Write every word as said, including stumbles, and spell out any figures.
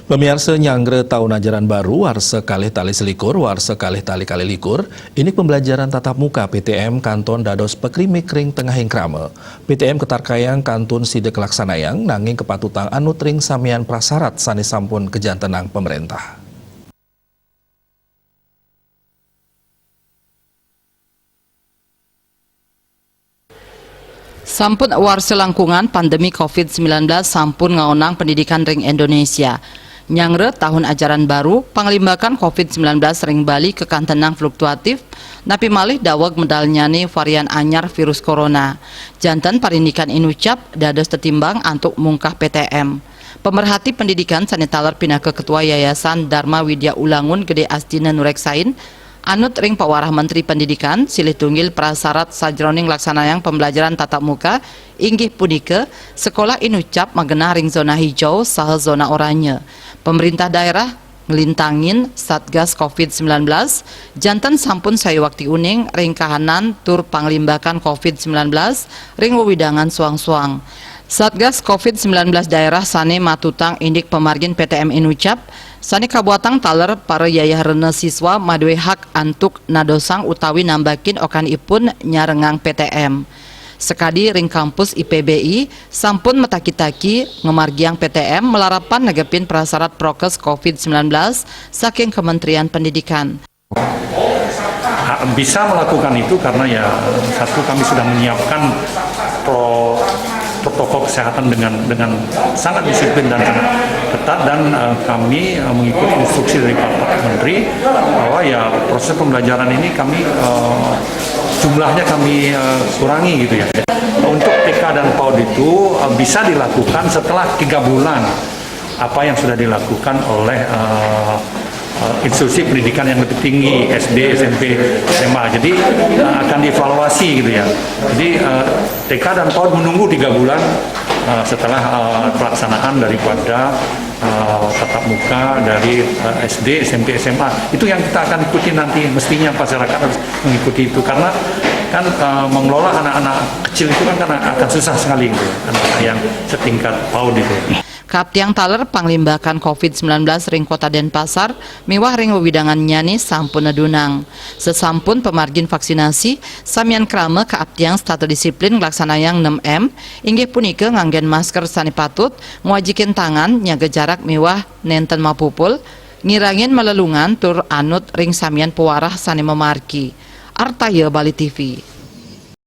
Pemiarsa, nyanggra tahun ajaran baru, warsa kalih tali selikur, warsa kalih tali kalih likur, indik pembelajaran tatap muka P T M kantun dados pakrimik ring tengahing krama. P T M katarkayang kantun sida kalaksanayang, nanging kapatutang anut ring samian prasarat sane sampun kajantenang pamrentah. Sampun warsa langkungan, pandemi covid sembilan belas sampun ngaonang pendidikan ring Indonesia. Nyanggra tahun ajaran baru, panglimbakan covid sembilan belas ring Bali kakantenang fluktuatif, napi malih daweg medalnyane varian anyar virus corona. Janten parindikan inucap dados tetimbang antuk mungkah P T M. Pemerhati pendidikan sane taler pinaka Ketua Yayasan Dharma Widya Ulangun Gede Astina nureksain, anut ring pawarah Menteri Pendidikan, silih tunggil prasarat sajroning laksanayang pembelajaran tatap muka inggih punika sekolah inucap magenah ring zona hijau saha zona oranye. Pemerintah daerah nglintangin Satgas covid sembilan belas, janten sampun sayuwakti uning ring kahanan tur panglimbakan covid sembilan belas ring wewidangan soang-soang. Satgas covid sembilan belas daerah sane matutang indik pamargin P T M inucap, sane kabuatang taler para yayah rena siswa madue hak antuk nadosang utawi nambakin okanipun nyarengang P T M. Sakadi ring kampus I P B I sampun mataki-taki ngamargiang P T M malarapan negepin prasarat prokes covid sembilan belas saking Kementerian Pendidikan. Ha- bisa melakukan itu karena ya satu, kami sudah menyiapkan pro- protokol kesehatan dengan dengan sangat disiplin dan sangat ketat, dan eh, kami eh, mengikuti instruksi dari Bapak Menteri bahwa ya proses pembelajaran ini kami eh, jumlahnya kami eh, kurangi gitu ya. Untuk T K dan PAUD itu eh, bisa dilakukan setelah tiga bulan apa yang sudah dilakukan oleh eh, eh, institusi pendidikan yang lebih tinggi, S D, S M P, S M A. Jadi eh, akan dievaluasi gitu ya. Jadi eh, T K dan PAUD menunggu tiga bulan eh, setelah eh, pelaksanaan daripada eh, tatap muka dari eh, S D, S M P, S M A. Itu yang kita akan ikuti nanti, mestinya masyarakat harus mengikuti itu karena kan eh, mengelola anak-anak kecil itu kan karena akan susah sekali gitu, anak yang setingkat PAUD itu. Kaaptiang taler panglimbakan covid sembilan belas ring Kota Denpasar miwah ring wewidangannyane sampun nedunang. Sasampun pamargin vaksinasi, samian krama kaaptiang setata disiplin nglaksanayang enam M, inggih punika nganggen masker sane patut, ngwajikin tangan, nyaga jarak miwah nenten mapupul, ngirangin malelungan tur anut ring samian pawarah sane mamargi. Artaya, Bali T V.